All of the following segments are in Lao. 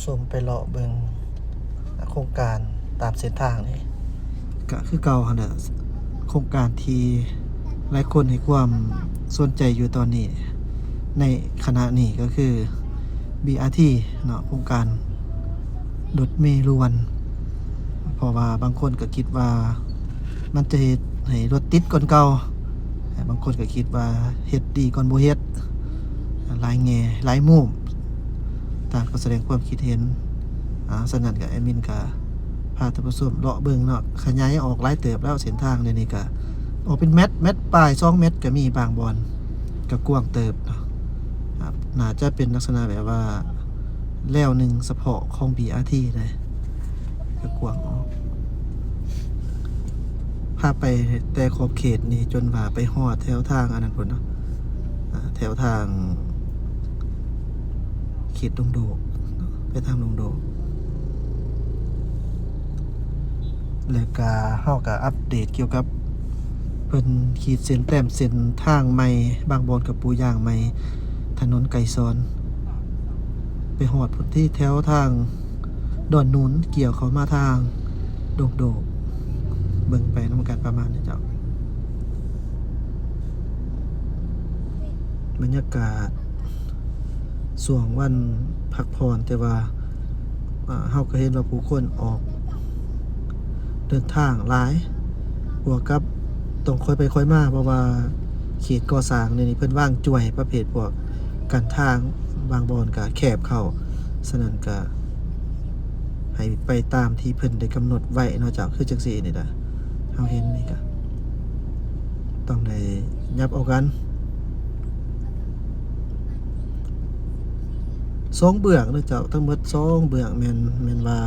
ຊົມໄປເລາະເບິ່ງໂຄງການຕາມເສັ້ນທາງນີ້ ກະຄືເກົ່າຫັ້ນແຫຼະ ໂຄງການທີ່ຫຼາຍຄົນໃຫ້ຄວາມສົນໃຈຢູ່ຕອນນີ້ ໃນຂະນະນີ້ກໍຄື ບີອາທີ ເນາະ ໂຄງການລົດເມລວນ ເພາະວ່າບາງຄົນກໍຄິດວ່າມັນຈະເຮັດໃຫ້ລົດຕິດກ່ອນເກົ່າ ແລະ ບາງຄົນກໍຄິດວ່າເຮັດດີກ່ອນບໍ່ເຮັດ ຫຼາຍແງ່ຫຼາຍມຸມ ຕ່າງກໍສະແດງຄວາມຄິດເຫັນ. ອາ ສະນັ້ນກໍແອດມິນກໍພາທ່ານຜູ້ຊົມເລາະເບິ່ງເນາະ ຂະຫຍາຍອອກຫຼາຍເຕີບແລ້ວ ເສັ້ນທາງດຽວນີ້ກໍອອກເປັນແມັດ ແມັດປາຍ ສອງແມັດກໍມີບາງບ່ອນ ກໍກວ້າງເຕີບເນາະ ອາ ໜ້າຈະເປັນລັກສະນະແບບວ່າແລວໜຶ່ງສະເພາະຂອງ ບີອາທີ ເດ້ ກໍກວ້າງອອກ ພາໄປແຕ່ຂອບເຂດນີ້ຈົນວ່າໄປຮອດແຖວທາງອັນນັ້ນພຸ້ນເນາະ ອາ ແຖວທາງເຂດດົງໂດກ ໄປທາງດົງໂດກ ແລ້ວກະເຮົາກະອັບເດດກ່ຽວກັບເພິ່ນຂີດເສັ້ນແຕ້ມເສັ້ນທາງໃໝ່ ບາງບ່ອນກະປູຢາງໃໝ່ ຖະໜົນໄກສອນ ໄປຮອດພຸ້ນທີ່ແຖວທາງ ດອນໜູນ ກ່ຽວເຂົ້າມາທາງດົງໂດກ ເບິ່ງໄປນຳກັນປະມານນີ້ເຈົ້າ ບັນຍາກາດຊ່ວງວັນພັກຜ່ອນ ແຕ່ວ່າ ເຮົາກໍເຫັນວ່າຜູ້ຄົນອອກເດີນທາງຫຼາຍ ບວກກັບຕ້ອງຄ່ອຍໄປຄ່ອຍມາ ເພາະວ່າເຂດກໍ່ສ້າງດຽວນີ້ເພິ່ນວາງຈ່ວຍປະເພດພວກ ກັນທາງ ບາງບ່ອນກະແຄບເຂົ້າ ສະນັ້ນກະໃຫ້ໄປຕາມທີ່ເພິ່ນໄດ້ກຳນົດໄວ້ເນາະເຈົ້າ ຄືຈັ່ງຊີ້ນີ້ລະ ເຮົາເຫັນນີ້ກະຕ້ອງໄດ້ຫຍັບອອກກັນ ສອງເບື້ອງເນາະເຈົ້າ ທັງໝົດສອງເບື້ອງ ແມ່ນ ແມ່ນວ່າ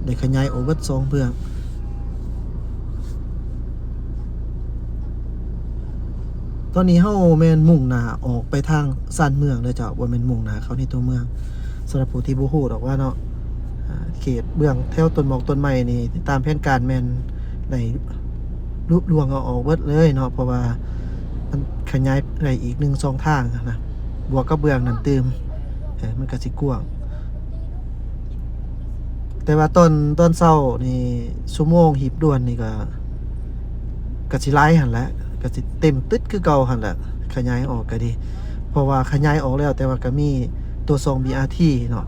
ໄດ້ຂະຫຍາຍອອກເບິດສອງເບື້ອງ. ຕອນນີ້ເຮົາແມ່ນມຸ່ງໜ້າອອກໄປທາງຊານເມືອງເດີເຈົ້າ ບໍ່ແມ່ນມຸ່ງໜ້າເຂົ້າໃນຕົວເມືອງ. ສຳລັບຜູ້ທີ່ບໍ່ຮູ້ດອກວ່າເນາະ ອາ ເຂດເບື້ອງແຖວຕົ້ນໝອກຕົ້ນໄມ້ນີ້ ຕາມແຜນການແມ່ນໄດ້ລຸລວງເອົາອອກເບິດເລີຍເນາະ ເພາະວ່າມັນຂະຫຍາຍໄດ້ອີກໜຶ່ງສອງທາງນະ ບວກກັບເບື້ອງນັ້ນຕື່ມ ເອີ ມັນກະຊິກວ້າງ. ແຕ່ວ່າຕອນ ຕອນເຊົ້ານີ້ ຊົ່ວໂມງຮີບດ່ວນນີ້ກະ ກະຊິຫຼາຍຫັ້ນແຫຼະ ກະຊິເຕັມຕຶດຄືເກົ່າຫັ້ນແຫຼະ ຂະຫຍາຍອອກກະດີ ເພາະວ່າຂະຫຍາຍອອກແລ້ວ ແຕ່ວ່າກະມີຕົວຊ່ອງ ບີອາທີ ເນາະ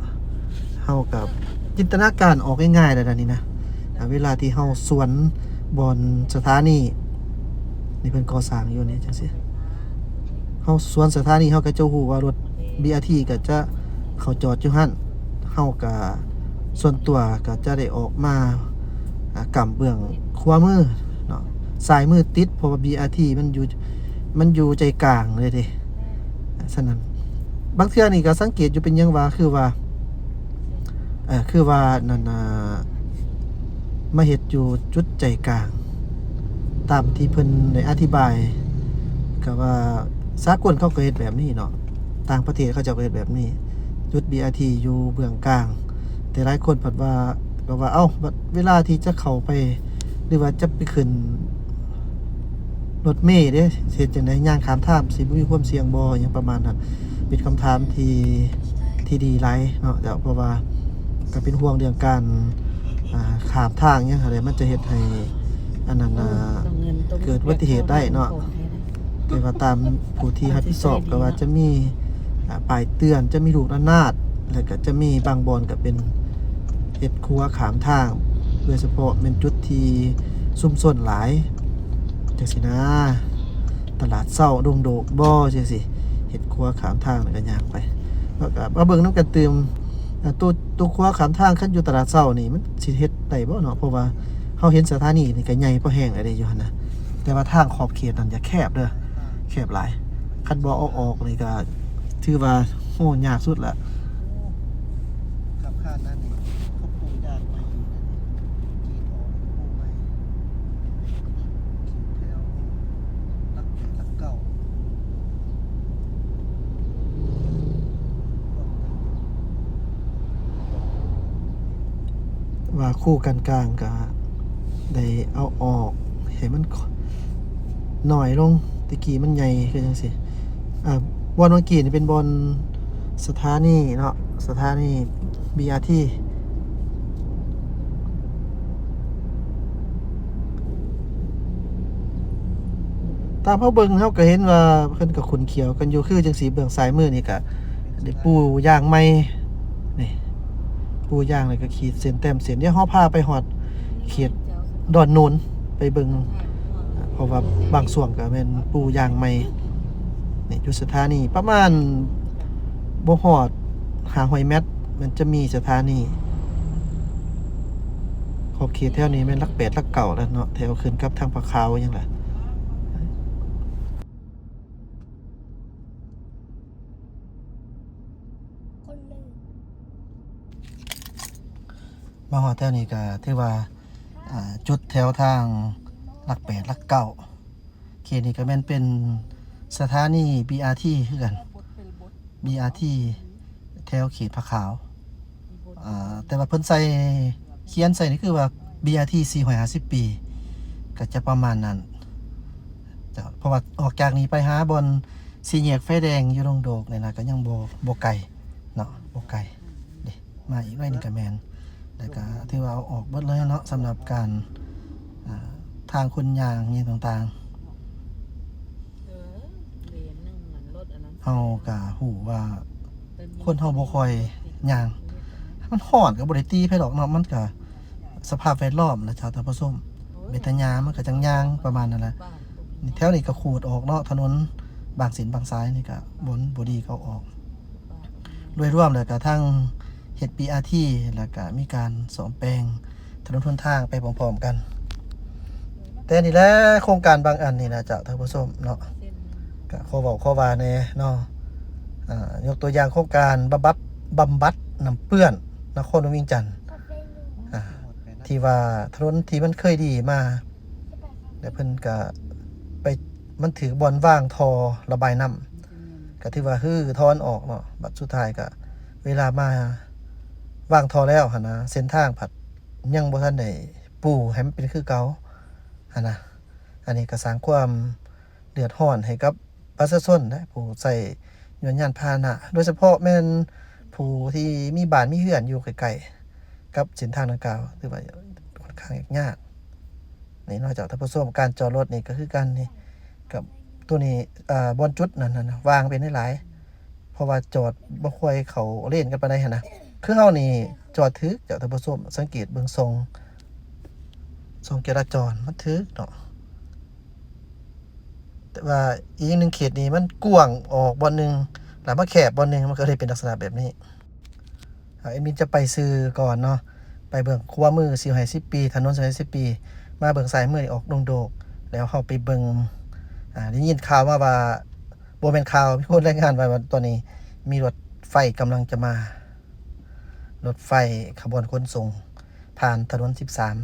ເຮົາກະຈິນຕະນາການອອກງ່າຍໆແລ້ວນະນີ້ນະ ອາ ເວລາທີ່ເຮົາສວນບ່ອນສະຖານີ ນີ້ເພິ່ນກໍ່ສ້າງຢູ່ນີ້ ຈັ່ງຊີ້ ເຮົາສວນສະຖານີ ເຮົາກໍຈະຮູ້ວ່າລົດ ບີອາທີ ກໍຈະເຂົ້າຈອດຢູ່ຫັ້ນ ເຮົາກໍ ສ່ວນຕົວກໍຈະໄດ້ອອກມາ ອາ ກຳເບື້ອງຂວາມືເນາະ ຊ້າຍມືຕິດ ເພາະວ່າ ບີອາທີ ມັນຢູ່ ມັນຢູ່ໃຈກາງເລີຍເດ້. ສະນັ້ນ ບາງເທື່ອນີ້ກໍສັງເກດຢູ່ເປັນຫຍັງວ່າ ຄືວ່າ ເອີ ຄືວ່ານັ້ນນະ ມາເຮັດຢູ່ຈຸດໃຈກາງ ຕາມທີ່ເພິ່ນໄດ້ອະທິບາຍ ກໍວ່າສາກົນເຂົາກໍເຮັດແບບນີ້ເນາະ ຕ່າງປະເທດເຂົາເຈົ້າກໍເຮັດແບບນີ້ ຈຸດ ບີອາທີ ຢູ່ເບື້ອງກາງ ແຕ່ຫຼາຍຄົນພັດວ່າ ກໍວ່າ ເອົ້າ ບັດເວລາທີ່ຈະເຂົ້າໄປ ຫຼືວ່າຈະໄປຂຶ້ນ ລົດເມເດ້ ເຮັດຈັ່ງໃດ ຍ່າງຂ້າມທາງຊິບໍ່ມີຄວາມສ່ຽງບໍ່ ຫຍັງປະມານນັ້ນ ເປັນຄຳຖາມທີ່ ທີ່ດີຫຼາຍເນາະເຈົ້າ ເພາະວ່າກໍເປັນຫ່ວງເລື່ອງການ ອາ ຂ້າມທາງຫຍັງຫັ້ນແຫຼະ ມັນຈະເຮັດໃຫ້ອັນນັ້ນ ເອີ ເກີດອຸບັດຕິເຫດໄດ້ເນາະ. ແຕ່ວ່າຕາມຜູ້ທີ່ຮັບຜິດຊອບກໍວ່າຈະມີ ອາ ປ້າຍເຕືອນ ຈະມີລູກລະນາດ ແລ້ວກໍຈະມີບາງບ່ອນກໍເປັນເຮັດຂົວຂ້າມທາງ ໂດຍສະເພາະແມ່ນຈຸດທີ່ຊຸມຊົນຫຼາຍ ຈັ່ງຊີ້ນະ ຕະຫຼາດເຊົ້າດົງໂດກບໍ ຈັ່ງຊີ້ ເຮັດຂົວຂ້າມທາງ ແລ້ວກໍຍ່າງໄປ ແລ້ວກໍມາເບິ່ງນຳກັນຕື່ມ ອາ ໂຕ ໂຕຂົວຂ້າມທາງ ຄັນຢູ່ຕະຫຼາດເຊົ້ານີ້ ມັນຊິເຮັດໄດ້ບໍ່ເນາະ ເພາະວ່າເຮົາເຫັນສະຖານີນີ້ກໍໃຫຍ່ພໍແຮງແລ້ວເດ້ ຢູ່ຫັ້ນນະ ແຕ່ວ່າທາງຂອບເຂດນັ້ນຈະແຄບເດີ ແຄບຫຼາຍ ຄັນບໍ່ເອົາອອກນີ້ກໍຖືວ່າ ໂອ້ ຍາກສຸດລະ. ສຳຄັນນັ້ນນີ້ ເຂົາປູຢາກໃໝ່ຢູ່ນັ້ນນີ້ ກຣີດອອກແລ້ວກໍປູໃໝ່ ກຣີດແຖວຫຼັກແປດຫຼັກເກົ້າ ວ່າຄູກັນກາງກະໄດ້ເອົາອອກໃຫ້ມັນ ໜ້ອຍລົງ ແຕ່ກີ້ມັນໃຫຍ່ຄືຈັ່ງຊີ້ ອາ ບ່ອນເມື່ອກີ້ນີ້ເປັນບ່ອນສະຖານີເນາະ ສະຖານີ ບີອາທີ ຕາມເຮົາເບິ່ງ ເຮົາກໍເຫັນວ່າເພິ່ນກໍຂຸ້ນຂ້ຽວກັນຢູ່ ຄືຈັ່ງຊີ້ ເບື້ອງຊ້າຍມືນີ້ກໍໄດ້ປູຢາງໃໝ່ ນີ້ ປູຢາງ ແລ້ວກໍຂີດເສັ້ນແຕ້ມເສັ້ນ. ດຽວເຮົາພາໄປຮອດເຂດດອນໂນນ ໄປເບິ່ງ ເພາະວ່າບາງຊ່ວງກໍແມ່ນປູຢາງໃໝ່. ນີ້ ຢູ່ສະຖານີປະມານບໍ່ຮອດຫ້າຮ້ອຍແມັດ ແມ່ນຈະມີສະຖານີ. ຂອບເຂດແຖວນີ້ແມ່ນຫຼັກແປດ ຫຼັກເກົ້າແລ້ວເນາະ ແຖວຂຶ້ນກັບທາງຜາຂາວຫຍັງລະ. ມາຮອດແຖວນີ້ກໍຖືວ່າ ອ່າ ຈຸດແຖວທາງຫຼັກແປດ ຫຼັກເກົ້າ ເຂດນີ້ກໍແມ່ນເປັນສະຖານີບີອາທີຄືກັນ ບີອາທີແຖວເຂດຜາຂາວ. ອ່າ ແຕ່ວ່າເພິ່ນໃສ່ ຂຽນໃສ່ນີ້ຄືວ່າບີອາທີສີ່ຮ້ອຍຫ້າສິບປີ ກໍຈະປະມານນັ້ນເຈົ້າ ເພາະວ່າອອກຈາກນີ້ໄປຫາບ່ອນສີ່ແຍກໄຟແດງຢູ່ດົງໂດກນີ້ນະ ກໍຍັງບໍ່ ບໍ່ໄກເນາະ ບໍ່ໄກເດ້. ມາອີກໜ້ອຍໜຶ່ງກໍແມ່ນ ແລ້ວກໍຖືວ່າເອົາອອກເບິດເລີຍເນາະ ສຳລັບການ ອ່າ ທາງຄົນຍ່າງຫຍັງຕ່າງໆ. ເຮົາກໍຮູ້ວ່າຄົນເຮົາບໍ່ຄ່ອຍຍ່າງ ມັນຮ້ອນກໍບໍ່ໄດ້ຕີໃຜດອກເນາະ ມັນກໍສະພາບແວດລ້ອມນະເຈົ້າທ່ານຜູ້ຊົມ. ເປັນຕາຍ່າງ ມັນກໍຈັ່ງຍ່າງປະມານນັ້ນແຫຼະ. ນີ້ ແຖວນີ້ກໍຂູດອອກເນາະ ຖະໜົນບາງເສັ້ນບາງສາຍນີ້ກໍບ່ອນບໍ່ດີກໍເອົາອອກ. ໂດຍລວມແລ້ວກໍທັງເຮັດບີອາທີ ແລ້ວກໍມີການສ້ອມແປງຖະໜົນຫົນທາງໄປພ້ອມໆກັນ. ແຕ່ນີ້ແຫຼະ ໂຄງການບາງອັນນີ້ນະເຈົ້າທ່ານຜູ້ຊົມເນາະ ກໍຂໍເວົ້າຂໍວ່າແດ່ເນາະ. ອ່າ ຍົກຕົວຢ່າງໂຄງການບຳບັດ ບຳບັດນ້ຳເປື້ອນນະຄອນຫຼວງວຽງຈັນ ອ່າ ທີ່ວ່າຖະໜົນທີ່ມັນເຄີຍດີມາ ແລ້ວເພິ່ນກະໄປ ມັນຖືກບ່ອນວາງທໍ່ລະບາຍນ້ຳ ກະຖືວ່າຮື້ຖອນອອກເນາະ. ບັດສຸດທ້າຍກະເວລາມາວາງທໍ່ແລ້ວຫັ້ນນະ ເສັ້ນທາງພັດຍັງບໍ່ທັນໄດ້ປູໃຫ້ມັນເປັນຄືເກົ່າຫັ້ນນະ. ອັນນີ້ກະສ້າງຄວາມເດືອດຮ້ອນໃຫ້ກັບປະຊາຊົນນະ ຜູ້ໃຊ້ຍານພາຫະນະ ໂດຍສະເພາະແມ່ນຜູ້ທີ່ມີບ້ານມີເຮືອນຢູ່ໃກ້ໆ ກັບເສັ້ນທາງດັ່ງກ່າວ ຖືວ່າຂ້ອນຂ້າງຍາກ. ນີ້ເນາະເຈົ້າທ່ານຜູ້ຊົມ ການຈອດລົດນີ້ກໍຄືກັນນີ້ ກັບໂຕນີ້ ເອີ ບ່ອນຈຸດນັ້ນນະ ວາງເປັນຫຼາຍໆ ເພາະວ່າຈອດບໍ່ຄ່ອຍເຂົ້າເລນກັນປານໃດຫັ້ນນະ. ຄືເຮົານີ້ຈອດຖືກເຈົ້າທ່ານຜູ້ຊົມ ສັງເກດເບິ່ງຊ່ອງ ຊ່ອງຈະລະຈອນມັນຖືກເນາະ. ແຕ່ວ່າອີກໜຶ່ງເຂດນີ້ມັນກວ້າງອອກບ່ອນໜຶ່ງ ແລ້ວມາແຄບບ່ອນໜຶ່ງ ມັນກໍເລີຍເປັນລັກສະນະແບບນີ້. ອ່າ ແອດມິນຈະໄປຊື່ກ່ອນເນາະ ໄປເບື້ອງຂວາມືສີ່ຮ້ອຍຫ້າສິບປີ ຖະໜົນສີ່ຮ້ອຍຫ້າສິບປີ ມາເບື້ອງຊ້າຍມືອອກດົງໂດກ ແລ້ວເຮົາໄປເບິ່ງ ອ່າ ໄດ້ຍິນຂ່າວມາວ່າ ບໍ່ແມ່ນຂ່າວ ມີຄົນລາຍງານໄວ້ວ່າຕອນນີ້ມີລົດໄຟກຳລັງຈະມາ ລົດໄຟຂະບວນຂົນສົ່ງ ຜ່ານຖະໜົນສິບສາມ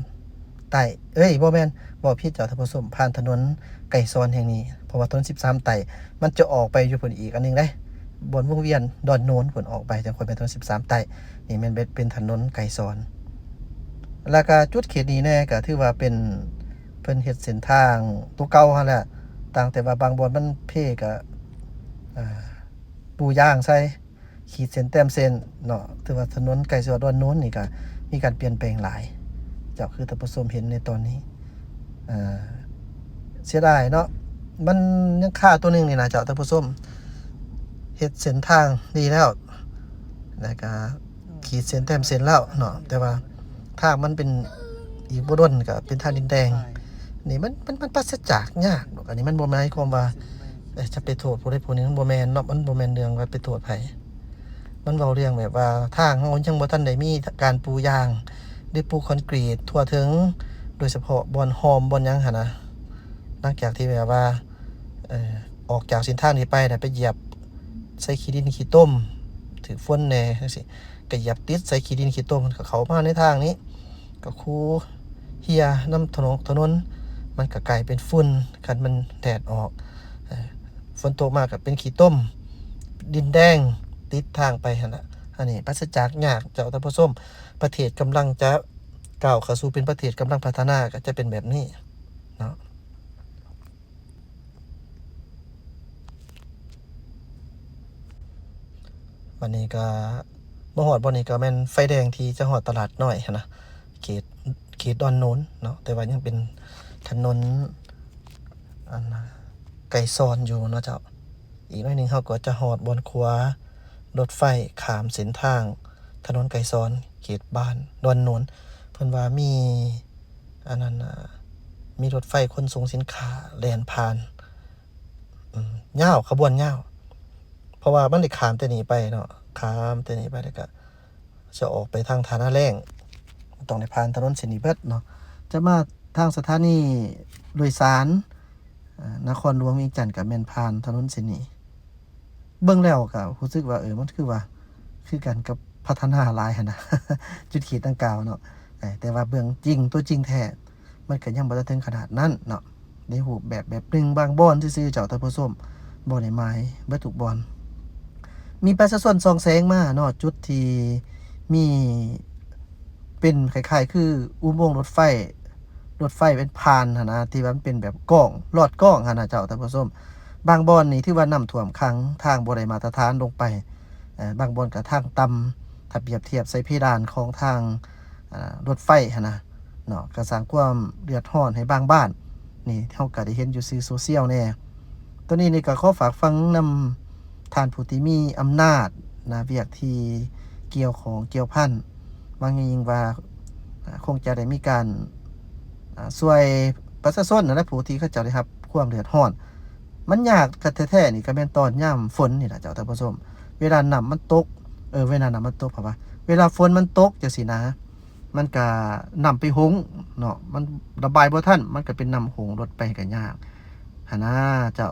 ໃຕ້ ເອີຍ ບໍ່ແມ່ນ ເວົ້າຜິດເຈົ້າທ່ານຜູ້ຊົມ ຜ່ານຖະໜົນໄກສອນແຫ່ງນີ້ ເພາະວ່າຖະໜົນສິບສາມໃຕ້ ມັນຈະອອກໄປຢູ່ພຸ້ນອີກອັນໜຶ່ງເດ້ ບ່ອນວົງວຽນດອນໂນນພຸ້ນອອກໄປ ຈັ່ງຄ່ອຍແມ່ນຖະໜົນສິບສາມໃຕ້. ນີ້ແມ່ນເປັນ ເປັນຖະໜົນໄກສອນ. ແລ້ວກະຈຸດເຂດນີ້ແດ່ ກະຖືວ່າເປັນ ເພິ່ນເຮັດເສັ້ນທາງໂຕເກົ່າຫັ້ນແຫຼະ ຕ່າງແຕ່ວ່າບາງບ່ອນມັນເພ ກະ ອ່າ ປູຢາງໃສ່ ຂີດເສັ້ນແຕ້ມເສັ້ນເນາະ. ຖືວ່າຖະໜົນໃກ້ຊິຮອດດອນໂນນນີ້ກະມີການປ່ຽນແປງຫຼາຍ ເຈົ້າ ຄືທ່ານຜູ້ຊົມເຫັນໃນຕອນນີ້. ເສຍດາຍເນາະ ມັນຍັງຄາຕົວໜຶ່ງນີ້ນະເຈົ້າທ່ານຜູ້ຊົມ ເຮັດເສັ້ນທາງດີແລ້ວ ແລ້ວກະຂີດເສັ້ນແຕ້ມເສັ້ນແລ້ວເນາະ ແຕ່ວ່າ ທາງມັນເປັນ ອີກບໍ່ດົນກໍເປັນທາງດິນແດງ. ນີ້ມັນ ມັນ ມັນປາສະຈາກຍາກດອກ ອັນນີ້ມັນບໍ່ໝາຍຄວາມວ່າ ເອີ ຈະໄປໂທດຜູ້ໃດຜູ້ໜຶ່ງ ມັນບໍ່ແມ່ນເນາະ ມັນບໍ່ແມ່ນເລື່ອງວ່າໄປໂທດໃຜ. ມັນເວົ້າເລື່ອງແບບວ່າທາງເຮົາຍັງບໍ່ທັນໄດ້ມີການປູຢາງ ຫຼື ປູຄອນກຣີດທົ່ວເຖິງ ໂດຍສະເພາະບ່ອນຮ່ອມ ບ່ອນຫຍັງຫັ້ນນະ. ຫຼັງຈາກທີ່ແບບວ່າ ເອີ ອອກຈາກເສັ້ນທາງນີ້ໄປນະ ໄປຢຽບໃສ່ຂີ້ດິນຂີ້ຕົມ ຖືກຝົນແດ່ຈັ່ງຊີ້ ກະຢຽບຕິດໃສ່ຂີ້ດິນຂີ້ຕົມ ມັນກະເຂົ້າມາໃນທາງນີ້ ກະຄູເຮຍນຳຖະໜົນ ຖະໜົນ ມັນກະກາຍເປັນຝຸ່ນ ຄັນມັນແດດອອກ ເອີ ຝົນຕົກມາກະເປັນຂີ້ຕົມ ດິນແດງ ຕິດທາງໄປຫັ້ນລະ. ອັນນີ້ປາສະຈາກຍາກເຈົ້າທ່ານຜູ້ຊົມ ປະເທດກຳລັງຈະກ້າວເຂົ້າສູ່ເປັນປະເທດກຳລັງພັດທະນາ ກະຈະເປັນແບບນີ້ເນາະ. ບັດນີ້ກະ ໂມ ພໍຮອດບ່ອນນີ້ກໍແມ່ນໄຟແດງທີ່ຈະຮອດຕະຫຼາດນ້ອຍຫັ້ນນະ ເຂດ ເຂດດອນໂນນເນາະ ແຕ່ວ່າຍັງເປັນຖະໜົນ ອັນນະ ໄກສອນຢູ່ເນາະເຈົ້າ. ອີກໜ້ອຍໜຶ່ງເຮົາກໍຈະຮອດບ່ອນຂົວລົດໄຟຂ້າມເສັ້ນທາງຖະໜົນໄກສອນ ເຂດບ້ານດອນໂນນ. ເພິ່ນວ່າມີ ອັນນັ້ນນະ ມີລົດໄຟຂົນສົ່ງສິນຄ້າແລ່ນຜ່ານ ອືມ ຍາວ ຂະບວນຍາວ ເພາະວ່າມັນໄດ້ຂ້າມແຕ່ນີ້ໄປເນາະ ຂ້າມແຕ່ນີ້ໄປ ແລ້ວກະຈະອອກໄປທາງທ່ານາແລ້ງ ຕ້ອງໄດ້ຜ່ານຖະໜົນເສັ້ນນີ້ເບິດເນາະ. ຈະມາທາງສະຖານີໂດຍສານ ອາ ນະຄອນຫຼວງວຽງຈັນ ກະແມ່ນຜ່ານຖະໜົນເສັ້ນນີ້. ເບິ່ງແລ້ວກະຮູ້ສຶກວ່າ ເອີ ມັນຄືວ່າ ຄືກັນກັບພັດທະນາຫຼາຍຫັ້ນນະ ຈຸດເຂດດັ່ງກ່າວເນາະ. ເອີ ແຕ່ວ່າເບື້ອງຈິງ ຕົວຈິງແທ້ ມັນກໍຍັງບໍ່ທັນເຖິງຂະໜາດນັ້ນເນາະ ໃນຮູບແບບແບບໜຶ່ງ ບາງບ່ອນຊື່ໆ ເຈົ້າທ່ານຜູ້ຊົມ ບໍ່ໄດ້ໝາຍເບິດທຸກບ່ອນ. ມີປະຊາຊົນສ່ອງແສງມາເນາະ ຈຸດທີ່ມີເປັນຄ້າຍໆ ຄືອຸໂມງລົດໄຟ ລົດໄຟເປັນຜ່ານຫັ້ນນະ ທີ່ວ່າມັນເປັນແບບກ້ອງ ລອດກ້ອງຫັ້ນນະ ເຈົ້າທ່ານຜູ້ຊົມ. ບາງບ່ອນນີ້ຖືວ່ານ້ຳຖ້ວມຂັງ ທາງບໍ່ໄດ້ມາດຕະຖານລົງໄປ ເອີ ບາງບ່ອນກໍທາງຕ່ຳ ຖ້າປຽບທຽບໃສ່ເພດານຂອງທາງ ອາ ລົດໄຟຫັ້ນນະເນາະ ກໍສ້າງຄວາມເດືອດຮ້ອນໃຫ້ບາງບ້ານ. ນີ້ເຮົາກໍໄດ້ເຫັນຢູ່ສື່ໂຊຊຽວແດ່. ໂຕນີ້ນີ້ກໍຂໍຝາກຝັງນຳທ່ານຜູ້ທີ່ມີອຳນາດນະ ວຽກທີ່ກ່ຽວຂ້ອງກ່ຽວພັນ ຫວັງຢ່າງຍິ່ງວ່າ ອາ ຄົງຈະໄດ້ມີການ ອາ ຊ່ວຍປະຊາຊົນນັ້ນແຫຼະ ຜູ້ທີ່ເຂົາເຈົ້າໄດ້ຮັບຄວາມເດືອດຮ້ອນ. ມັນຍາກກະແທ້ໆ ນີ້ກະແມ່ນຕອນຍາມຝົນນີ້ລະເຈົ້າທ່ານຜູ້ຊົມ ເວລານ້ຳມັນຕົກ ເອີ ເວລານ້ຳມັນຕົກ ເພາະວ່າເວລາຝົນມັນຕົກຈັ່ງຊີ້ນະ ມັນກະ ນ້ຳໄປຫົງເນາະ ມັນລະບາຍບໍ່ທັນ ມັນກະເປັນນ້ຳຫົງ ລົດໄປກະຍາກຫັ້ນນາເຈົ້າ.